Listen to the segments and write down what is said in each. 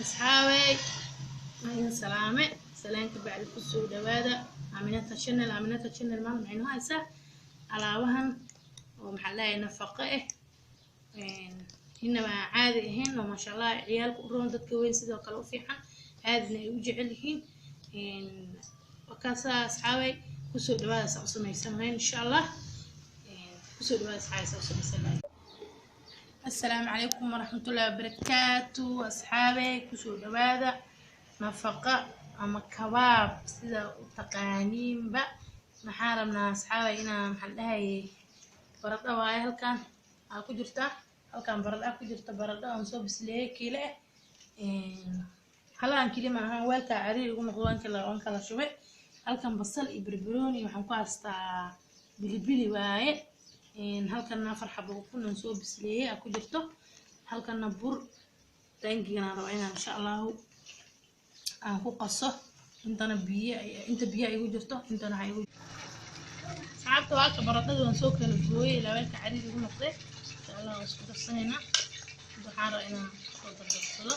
Asxaabey, idin salaame. Salaanka bacdi, kusoo dhawaada Aaminata Channel. Aaminata Channel maanta maxay noo haysaa? Alaabahan oo maxaa leeyahay, nafaqo ah, inaba aan caadi ahayn, oo maasha Allah ciyaalka u roon, dadka weyn sidoo kale u fiican, aadna ay u jecel yihiin. Wakaasaa asxaabey, kusoo dhawaada saa u samaysan lahayn insha Allah. Kusoo dhawaada asxaabey, saa u samaysan lahayn. Assalaamu calaykum waraxmatullahi wabarakaatu. Asxaabey, kusoo dhawaada nafaqa ama kabaab sida u taqaaniinba. Maxaan rabnaa asxaabey? Inaan maxaan dhahayay, baradho waaye halkan aa ku jirta, halkan baradho ku jirta, baradho aan soo bisleeyey kiile ah. Halaan keli ma ahan, weelkaa cariiri ugu noqdo, waan kala shubay. Halkan basal iyo barbarooni, waxaan ku haystaa bilibili waaye. Halkanna 4 xabo ukun aan soo bisleeyey aa ku jirto. Halkanna bur taangigan aan rabaa inaan insha Allahu aan ku qaso. Intana biyo, inta biyo igu jirto, intana waxaa igu. Asxaabta, waa ka baradhada waan soo kala gooyey ilaa weelka cariiri igu noqday. Insha Allah waan isku darsanaynaa. Waxaan rabaa inaan soo dardarsado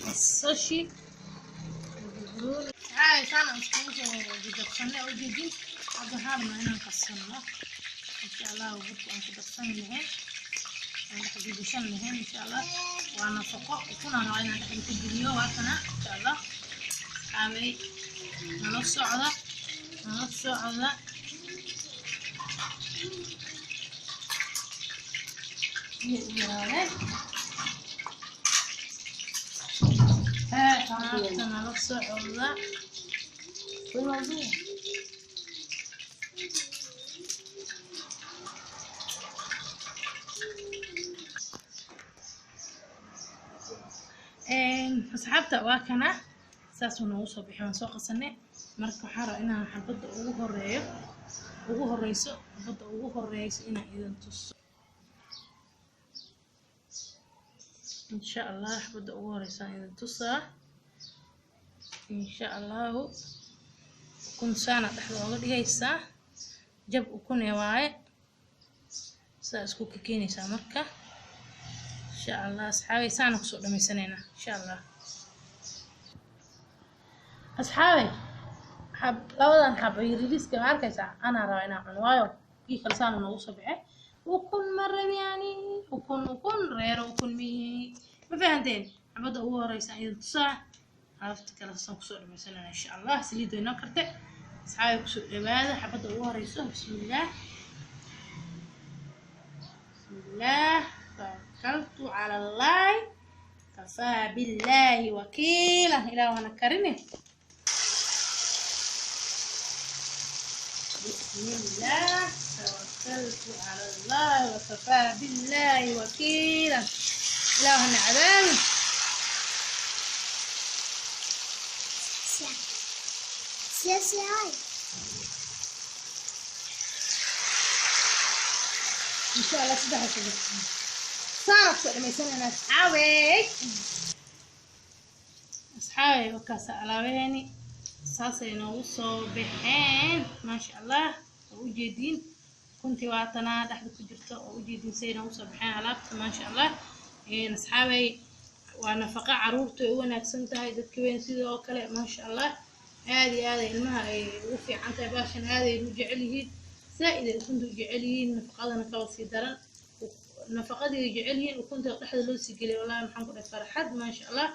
basashi, barbarooni. Saan aan iskugu soo darsanay oo ujeedin. Hadda waxaan rabnaa inaan qasanno insha Allah, burka aan ku darsan lahayn, aan dhex gudashan lahayn insha Allah. Waa nafaqo. Ukunaan rabaa inaan dhexda ku geliyo, waa kana insha Allah. Asxaabey, nala socda, nala socda. Biyo u yaraadeen. Asxaabta, nala socda. Asxaabta, waa kana, saasuu noogu soo bixi. Waan soo qasanay. Marka waxaan rabaa inaan xabadda ugu horeeyo, ugu horeyso, xabadda ugu horeyso inaan idin tuso insha Allah. Xabadda ugu horeyso aan idin tusaa insha Allahu. Ukun saana dhexda ooga dhigaysaa, jab ukune waaye, saa isku keenaysaa. Marka insha Allah asxaabay, saana kusoo dhamaysanaynaa insha Allah. Asxaabay, xab labadan xabo yariiska ma arkaysaa? Anaa rabaa inaan cuno, waayo kii kale saana noogu soo baxay. Ukun ma rabi yani, ukun, ukun reero, ukun mihi, ma fahanteen? Xabadda ugu horeysa idin tusaa, alaabta kale saan kusoo dhamaysanayna insha Allah. Saliid way noo karte. Asxaabay, kusoo dhawaada xabadda ugu horeyso. Bismillaah, bismillaah, tawakaltu cala Allahi, kafaa billaahi wakiila. Ilaah wana karine. Bismillaah, tawakaltu cala Allahi wakafaa billaahi wakiila. Ilaah hana cadaabin. 谢谢爱。 Insha Allah saddex xabo saana kusoo dhamaysanayna asxaabey. Asxaabey, wakaas alaabaheeni saasay noogu soo baxeen, maasha Allah. Oo ujeediin kuntii waatanaa dhexda ku jirta, oo ujeediin say noogu soo baxeen alaabta, maasha Allah. Asxaabey, waa nafaqa caruurta ay u wanaagsan tahay, dadka weyn sidoo kale, maasha Allah. Aad iyo aad ay ilmaha ay ugu fiican tahay baashan, aad ay u jecel yihiin, zaa-id ay ukunta u jecel yihiin, nafaqadana kaba sii daran. Nafaqadii ay jecel yihiin, ukunta dhexda loo sii geliyay, wallahi maxaan ku dhahay, farxad, maasha Allah.